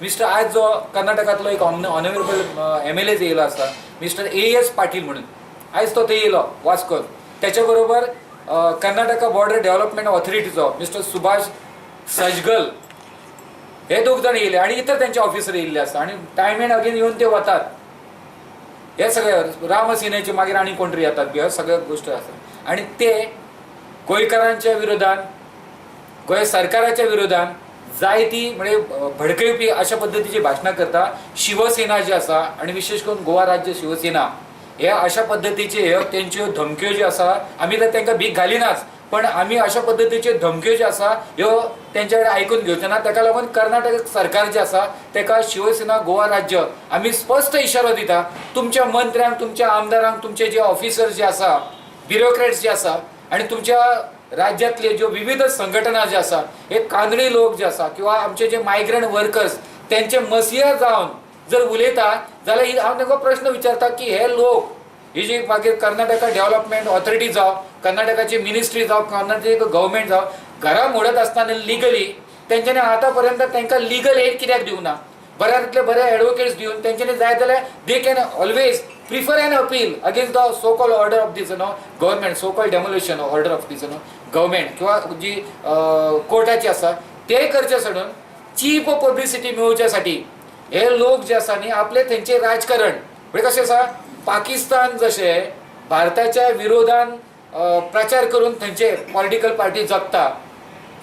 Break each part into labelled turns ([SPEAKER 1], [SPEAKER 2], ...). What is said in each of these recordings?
[SPEAKER 1] Mister आयज जो कर्नाटकांतलो एक ऑनरेबल एमएलए येयलो आसा, मिस्टर ए.एस. पाटील म्हणून, आयज तो थंय येयलो वास्कोन. त्याच्या बरोबर कर्नाटका बॉर्डर डेव्हलपमेंट ऑथॉरिटीचो मिस्टर सुभाष सजगल, हे दोग जाण येयले आनी इतर त्यांचे ऑफिसर येयल्ले आसा आनी टायम अँड अगेन येवन ते वतात. हे सगळे रामसेनेचे मागीर आनी कोण तरी येतात बी, ह्यो सगळ्यो गोश्टी आसा. आनी ते गोंयकारांच्या विरोधान, गोंय सरकाराच्या विरोधान जायती म्हणजे भडकवपी अशा पद्दतीची भाशणां करता. शिवसेना जी आसा आनी विशेश करून गोवा राज्य शिवसेना, हे अशा पद्दतीचे ह्यो तेंच्यो धमक्यो ज्यो आसा, आमी तर तांकां भीक घालिनाच, पण आमी अशा पद्दतीच्यो धमक्यो ज्यो आसा ह्यो तेंच्या कडेन आयकून घेवचे ना. ताका लागून कर्नाटक सरकार जे आसा ताका शिवसेना गोवा राज्य आमी स्पश्ट इशारो दिता, तुमच्या मंत्र्यांक, तुमच्या आमदारांक, तुमचे जे ऑफिसर जे आसा, ब्युरोक्रेट्स जे आसा आनी तुमच्या राज्यांतले ज्यो विविध संघटना जे आसा, हे कांदळी लोक जे आसा किंवा आमचे जे मायग्रंट वर्कर्स, तेंचे मसिया जावन जर उलयता जाल्यार हांव तांकां प्रश्न विचारता की हे लोक ही जी मागीर कर्नाटका डेव्हलपमेंट ऑथॉरिटी जावं, कर्नाटकाची मिनिस्ट्री जावं, कर्नाटक गव्हर्मेंट जावं, घरां मोडत आसतना लिगली तेंच्यांनी आतां पर्यंत तांकां लिगल एड कित्याक दिवना? बऱ्यांतले बरे एडवोकेट्स दिवन तेंच्यांनी जाय जाल्यार they can always prefer an appeal against the so called order of this government, so called demolition order of this government किंवा जी कोर्टाची आसा ते करचे सोडून चीप पब्लिसिटी मेळोवच्या साठी हे लोक जे आसा न्ही, आपले थंयचे राजकारण म्हणजे कशें आसा, पाकिस्तान जशें भारताच्या विरोधान प्रचार करून थंयचे पॉलिटिकल पार्टी जगता,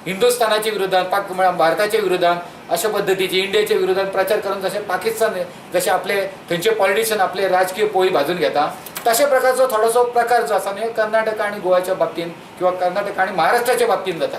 [SPEAKER 1] हिंदुस्थानाच्या विरोधात, पाक म्हळ्यार भारताच्या विरोधात अशा पद्दतीचे, इंडियाच्या विरोधात प्रचार करून जशें पाकिस्तान जशें आपले थंयचे पॉलिटिशियन आपले राजकीय पोळी भाजून घेता, तशा प्रकारचो थोडोसो प्रकार जो आसा न्ही, कर्नाटक आनी गोवाच्या बाबतींत किंवा कर्नाटक आनी महाराष्ट्राच्या बाबतींत जाता.